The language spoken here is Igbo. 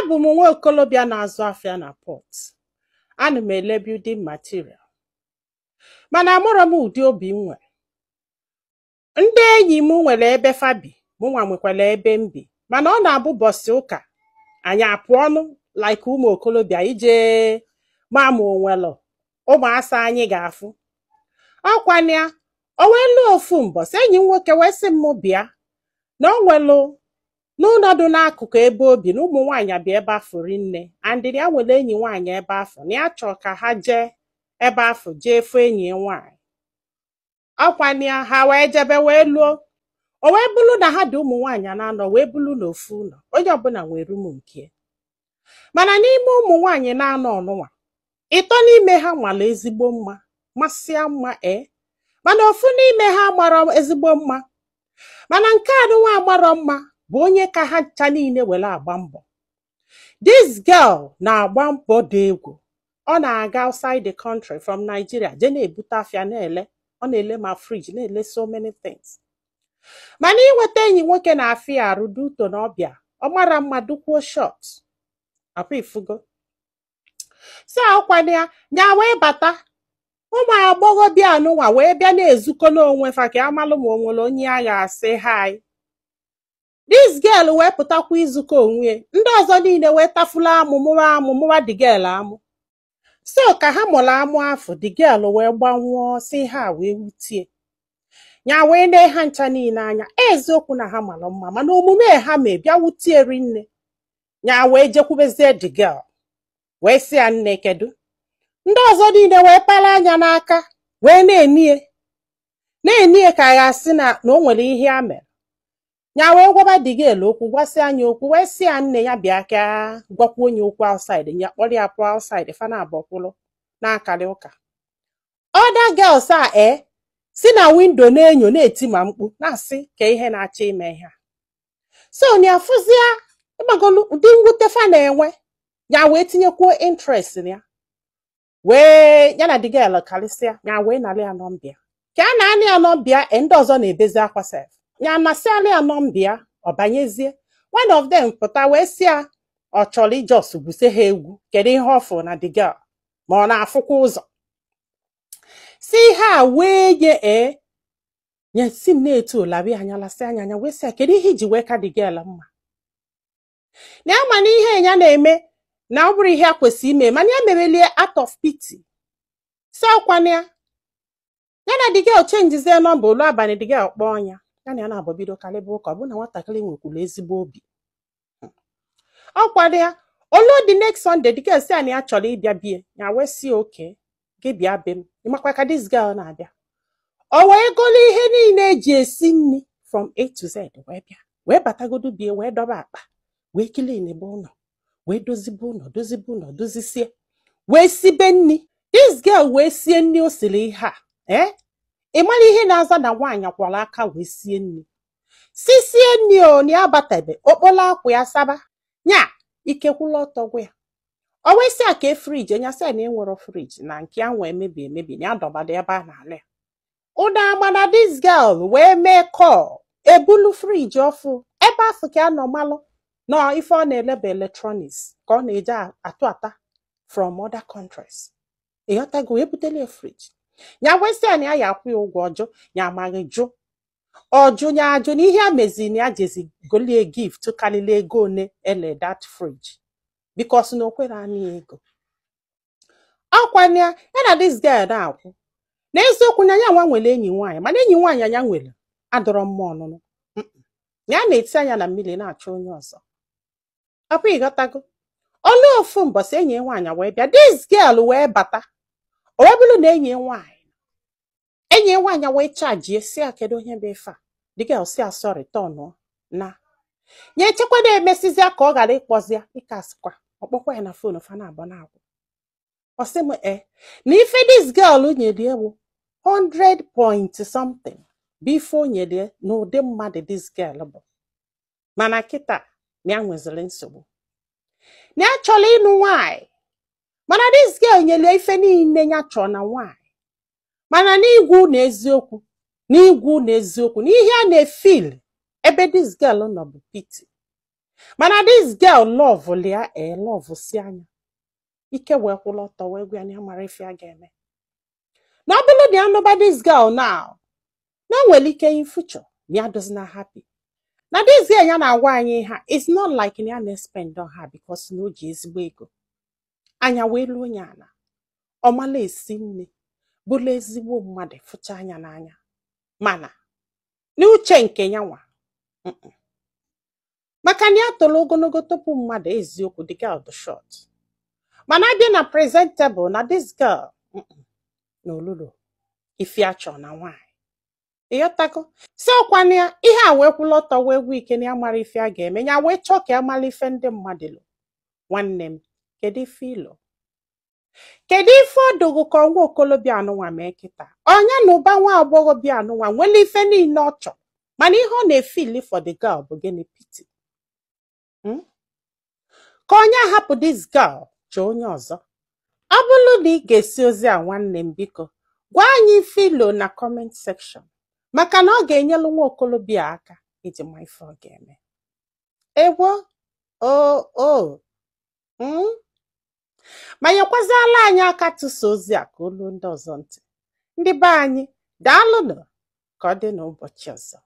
Abụ m nwa okolobịa na-azụ afịa na port. Ana m ele building material. Mana amụrọ m ụdị obi m nwere. Ndị enyi m nwere ebe fa bi, mụnwa nwekwara ebe m bi. Mana ọ na-abụ ụbọchị ụka, anyị apụọnụ like ụmụ okolobịa ije ma ma onwelụ ụmụasa anyị ga-afụ. Ọkwanụ ya, o wee lụọ ofu mbọsị, enyi m nwoke wee sị m bịa na o nwelụ n'ụlọ dị n'akụkụ ebe o bi na ụmụ nwaanyị bịa ebe afụ rinne, and ya nwere enyi nwaanyị ebe afụ na ya chọọ ka ha jee ebe afụ jee fụ enyi ya nwaanyị. Ọkwanụ ya, ha wee jebe wee luo, o wee bụrụ na ha dị ụmụ nwaanyị na-anọ wee bụrụ n'ofu ụlọ, onye ọbụla nwere room nke ya. Mana n'ime ụmụ nwaanyị na-anọ ọnụnwa, ịtọ n'ime ha nwara ezigbo mma, masịa mma ee, mana ofu n'ime ha gbara ezigbo mma. Mana nke anụnwa agbarọ mma bụ onye ka ha ncha niile were agba mbọ. This girl na-agba mbọ dị egwu. Ọ na-aga outside the country from Nigeria jee na-ebute afịa na-ele. Ọ na-ele ma fridge, na-ele so many things. Mana inweta enyi nwoke na-afịa arụ duto na ọbịa, ọ mara mma, dukwuo short. Akwa ifugo. So ọkwanụ ya, nya wee bata, ụmụ agbọghọbịa anụnwa wee bịa na-ezukọ n'onwe fa ka amalụ ma o nwere onye a ga-asị hi. This girl wee pụtakwa izukọ onwe ya. Ndị ọzọ niile wee tafulu amụ, mụwa amụ, mụwa the girl amụ. So ka ha mụrụ amụ afụ, the girl wee gbanwụọ si ha wee wutie. Ya wee nee ha ncha niile anya. Eziokwu na ha mara mma, mana omume ha mee bịa wutie rinne. Ya wee jekwubezie the girl wee sị ya, "Nne, kedu?" Ndị ọzọ niile wee kpara anya n'aka wee na-enie na-enie ka a ga-asị na o nwere ihe a mere. Ya wee gwaba the girl okwu, gwasị anya okwu, wee sị ya, nne ya bịa ka gwakwa onye okwu outside. Ya kpọrọ ya pụọ outside, fa na abọkwụlụ na-akarị ụka. Other girls a e si na window na-enyo, na-eti ma mkpu, na-asị ka ihe na-achọ ime ihe a. So na afụzia ịgbagolu ụdị mwute fa na-enwe, ya wee tinyekwuo interest na ya, wee ya na the girl karịsịa. Ya wee narị ya number ya ka a na-anị ya number ya e, ndị ọzọ na-ebezi akwa sef. Ya nasịala ya number ya, ọ banyezie. One of them pụta wee sị ya ọ chọrọ i just gwuse ha egwu, kedu ihe ọ fụ na the girl, ma ọ na-afụkwa ụzọ. Si ihe a wee nye ee nye si m na-etu olabi anya lasị anya anya, wee sị ya, kedu ihe iji wee ka the girl mma, na ya ma na ihe ya na-eme na ọ bụrụ ihe a kwesịrị ime, mana ya merelie out of pity. Si ọkwana ya, ya na the girl changezie number. Olu abalị, the girl kpọọ ya, ya na ya na-abụ bido karịba ụka. Ọ bụ na nwatakịrị nwekwuru ezigbo obi. Ọ kwado ya olu. The next Sunday, the girl si ya na ya chọrọ ịbịa bie ya, wee si oke gị bịa be m. Ịmakwa ka this girl na-abịa, o wee golo ihe niile eji esi nri from A to Z wee bịa, wee batagodu bie, wee dọba akpa, wee clean ebe ụlọ, wee dozibe ụlọ, dozibe ụlọ, dozisie, wee sibe nri. This girl wee sie nri. O siri ihe a ee, ị mara ihe na-aza na nwaanyị kwọrọ aka wee sie nri, si sie nri o na ya batebe okpolo akwa ya saba nya ikekwula ọtọ gwa ya. O wee sị a ka e fridge nya, sị ya na enwero fridge, na nke ya nwee emebi emebi, na ya dọbara ebe a na-ala ya ụda ama. Na this girl wee mee call, ebulu fridge ọfụ ebe afụ ka a nọ malụ na ife ọ na-ele bụ electronics ka ọ na-eje atụ ata from other countries. Ịghọtago? Wee butele ya fridge. Ya wee sị ya na ya ya akwụ ya ụgwọ. Ọjụ ya amaghị jụ, ọjụ ya ajụ na ihe a mezi na ya jezi golie gift karịrị ego one ele that fridge, because na o kwere anyị ego. Ọkwana ya, ya na this girl na-akwụ. N'eziokwu na ya nwa nwere enyi nwaanyị, mana enyi nwaanyị ya nwere adọrọ mma ọnụnụ. Ya na-eti anya na mmiri na-achọ onye ọzọ. Ọkwa ịghọtago? Olu ofu mbọsị, enyi ya nwaanyị wee bịa. This girl wee bata, o wee bụrụ na enyi ya nwaanyị, enyi ya nwaanyị wee chajie, si ya, "Kedu onye bụ ife a?" The girl si ya, "Sorry," tọnụọ na ya echekwado emesizia ka ọ ghara ịkpọzi ya ike. Asịkwa ọkpọkwa ya na phone, fa na abụọ na-akwụ. Ọ sị m e na ife this girl nyere ewu 100 point something bụ ife o nyere n'ụdị mmadụ this girl bụ. Mana kịta na ya nweziri nsogbu, na ya chọrọ ịnụ nwaanyị, mana this girl nyere ife niile ya chọrọ na nwaanyị. Mana n'igwu na eziokwu, n'igwu na eziokwu, na ihe a na-efeel ebe this girl nọ bụ pity. Mana this girl love ya, e love si anya ike, wee kwụrụ ọtọ wee gwa ya na ya mara ife ya ga-eme, na ọ bụrụ na ya nụba this girl now, na o nwere ike in future na ya doesn't happy. Na this girl ya na-agwa anyị ha, it's not like na ya na-spend on her because na o ji ezigbo ego anya wee luo ya ala. Ọmala esi nne, bụrụ ezigbo mmadụ, fụcha anya n'anya, mana n'uche nke ya nwa, maka na ya toro ogologo tupu mmadụ. Eziokwu, the girl dị short, mana abịa na presentable, na this girl na olulu ife achọ na nwaanyị, ịghọtago? Si ọkwana ya ihe a wee kwụla ọtọ wee gwa ike na ya mara ife a ga-eme. Ya wee chọọ ka ya mara ife ndị mmadụ lụ. Nwanne m, kedu ife ilo? Kedu ife ọdụgụ ka ọnwa okolobịa anụnwa mee kịta? Ọnya na ụba nwa agbọghọbịa anụnwa nwere ife niile ọ chọrọ, mana ihe ọ na-efili for the girl bụ gịnị? Pity. Ka onye ahapụ this girl chọọ onye ọzọ. Ọ bụrụ na ị ga-esi ozi a, nwanne m, biko gwa anyị ife ilo na comment section, maka na ọ ga-enyelu nwa okolobịa aka iji ma ife ọ ga-eme. Egwo o o Ma nyekwaziala anyị aka tụsa ozi a ka olu ndị ọzọ ntị. Ndị be anyị, daalụnụ. Ka ọ dị n'ụbọchị ọzọ.